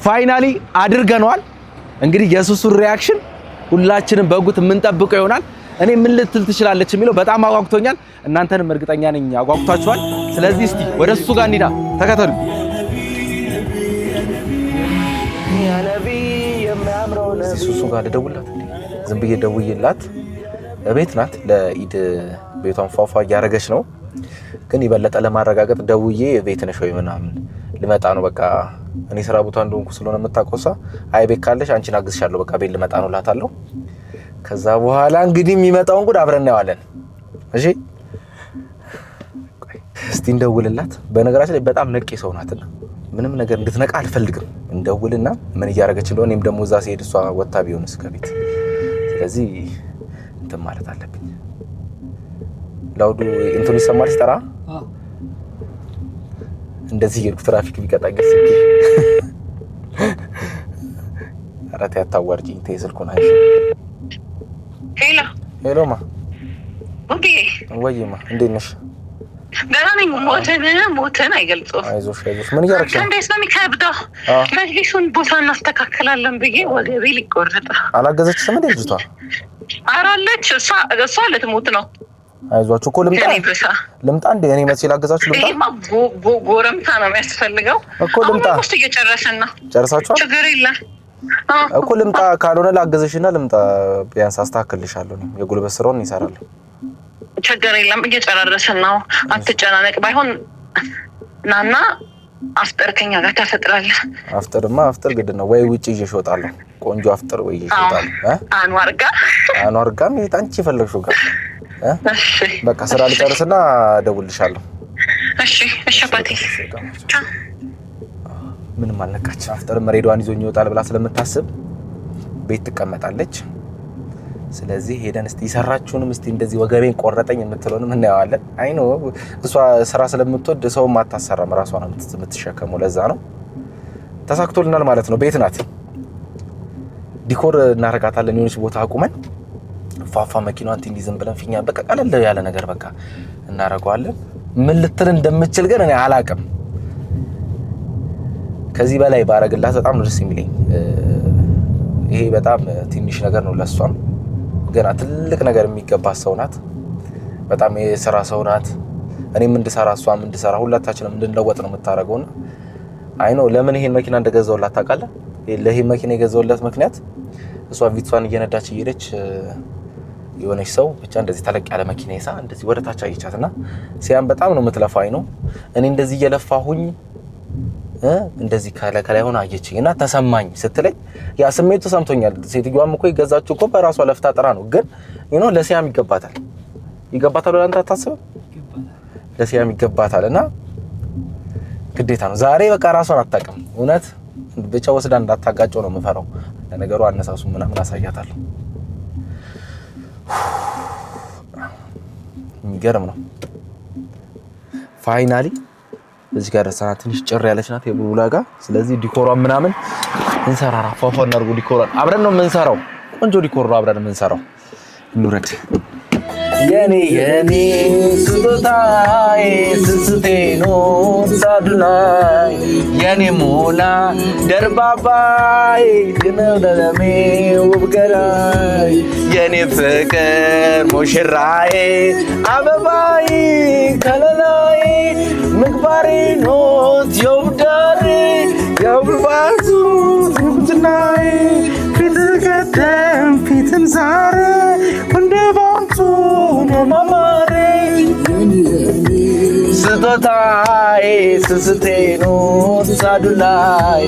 Finally አድርገነዋል። እንግዲህ የሱሱን reaction ሁላችንም በጉጉት የምንጠብቀው ይሆናል። እኔ ምን ልትል ትችላለች የሚለው በጣም አጓጉቶኛል። እናንተንም እርግጠኛ ነኝ አጓጉቷችኋል። ስለዚህ እስቲ ወደ እሱ ጋር እንሂዳ፣ ተከተሉ። ሱሱ ጋር ልደውልላት እንዴ? ዝም ብዬ ደውዬላት ቤት ናት። ለኢድ ቤቷን ፏፏ እያደረገች ነው። ግን የበለጠ ለማረጋገጥ ደውዬ ቤት ነሽ ወይ ምናምን ልመጣ ነው፣ በቃ እኔ ስራ ቦታ እንደሆንኩ ስለሆነ የምታውቀው እሷ፣ አይ ቤት ካለሽ አንቺን አግዝሻለሁ፣ በቃ ቤት ልመጣ ነው እላታለሁ። ከዛ በኋላ እንግዲህ የሚመጣውን ጉድ አብረን እናየዋለን። እሺ እስቲ እንደውልላት። በነገራችን ላይ በጣም ነቄ ሰው ናትና ምንም ነገር እንድትነቃ አልፈልግም። እንደውልና ምን እያደረገች እንደሆነ፣ እኔም ደግሞ እዛ ሲሄድ እሷ ወጥታ ቢሆንስ ከቤት፣ ስለዚህ እንትን ማለት አለብኝ። Loud ኡ እንትኑ ይሰማል ሲጠራ፣ እንደዚህ እየሄድኩ ትራፊክ ቢቀጣኝ ስልኬ። ኧረ ተይ አታዋርጂኝ፣ ተይ ስልኩን አንሺ። Hello። Hello ማ። ውብዬ። ወይማ፣ እንዴት ነሽ? ደህና ነኝ። ሞትን ሞትን አይገልጹም። አይዞሽ አይዞሽ። ምን እያደረግሽ ነው? እንዴት ነው የሚከብደው? መጅሊሱን ቦታ እናስተካክላለን ብዬ ወገቤ ሊቆረጥ። አላገዘችሽም እንዴ ልጅቷ? ኧረ አለች። እሷ ልትሞት ነው። አይዟችሁ እኮ ልምጣ። ከኔ ብሳ። ልምጣ እንዴ? እኔ መቼ ላገዛችሁ ልምጣ? ይሄማ ጎረምሳ ነው የሚያስፈልገው። እኮ ልምጣ። አሁን ውስጥ እየጨረስን ነው። ጨርሳችኋል? ችግር የለም። እኮ ልምጣ፣ ካልሆነ ላገዘሽና ልምጣ። ቢያንስ አስተካክልልሻለሁ። እኔም የጉልበት ስራውን ይሰራለሁ። ችግር የለም። እየጨራረስን ነው። አትጨናነቅ። ባይሆን ናና አፍጥር ከኛ ጋር ታፈጥራለህ። አፍጥርማ አፍጥር ግድ ነው ወይ ውጭ ይዤሽ እወጣለሁ። ቆንጆ አፍጥር ወይ ይዤሽ እወጣለሁ። እ አንዋር ጋር። አንዋር ጋርም ይሄ አንቺ የፈለግሽው ጋር እ እሺ። በቃ ስራ ልጨርስና እደውልልሻለሁ። እሺ አባቴ። ቻው። ምንም አልነቃች። አፍጥርም ሬድዋን ይዞኝ ይወጣል ብላ ስለምታስብ ቤት ትቀመጣለች። ስለዚህ ሄደን እስቲ የሰራችሁንም እስቲ እንደዚህ ወገቤን ቆረጠኝ የምትለውንም እናየዋለን። I know እሷ ስራ ስለምትወድ ሰውም አታሰራም፣ ራሷ ነው የምትሸከመው። ለዛ ነው ተሳክቶልናል ማለት ነው። ቤት ናት። Decor እናረጋታለን። የሆነች ቦታ አቁመን ፏፏ መኪናዋን እንዲህ ዝም ብለን ፊኛ በቃ ቀለል ያለ ነገር በቃ እናረገዋለን። ምን ልትል እንደምችል ግን እኔ አላቅም። ከዚህ በላይ ባረግላት በጣም ነው ደስ የሚለኝ። ይሄ በጣም ትንሽ ነገር ነው ለሷም፣ ገና ትልቅ ነገር የሚገባት ሰው ናት። በጣም የስራ ሰው ናት። እኔም እንድሰራ እሷም እንድሰራ ሁላታችንም እንድንለወጥ ነው የምታደርገውና I know ለምን ይሄን መኪና እንደገዛውላት ታውቃለህ? ለይሄ መኪና የገዛውላት ምክንያት እሷ ቪትሷን እየነዳች እየሄደች የሆነች ሰው ብቻ እንደዚህ ተለቅ ያለ መኪና ይዛ እንደዚህ ወደ ታች አየቻት እና ሲያም በጣም ነው የምትለፋው። I know እኔ እንደዚህ እየለፋሁኝ እንደዚህ ከላይ ከላይ ሆና አየችኝ እና ተሰማኝ ስትለኝ ያ ስሜቱ ተሰምቶኛል። ሴትዮዋም እኮ የገዛችው እኮ በራሷ ለፍታ ጥራ ነው። ግን you know ለሲያም ይገባታል፣ ይገባታል። ወደ አንተ አታስብም? ለሲያም ይገባታል እና ግዴታ ነው። ዛሬ በቃ ራሷን አታውቅም። እውነት ብቻ ወስዳ እንዳታጋጨው ነው የምፈራው። ለነገሩ አነሳሱ ምናምን አሳያታለሁ። የሚገርም ነው። Finally እዚህ ጋር ደርሰናል። ትንሽ ጭር ያለች ናት የቡልቡላ ጋር። ስለዚህ decor ሯን ምናምን እንሰራራ ፏፏ እናድርጉ። Decor ሯን አብረን ነው የምንሰራው። ቆንጆ decor ነው አብረን የምንሰራው። እንውረድ። የኔ የኔ ስጦታዬ ስስቴ ነው ሳዱላይ የኔ ሞላ ደርባባይ ግነደለሜ ውብ ገላይ የኔ ፍቅር ሙሽራዬ አበባይ ከለላይ ምግባሬ ኖት የውዳሬ የውባቱ ጉዝናዬ ፊት ቀደም ፊትም ዛሬ እንደ ባንቱ ነው ማማሬ ስጦታዬ ስስቴ ኖት ሳዱላይ።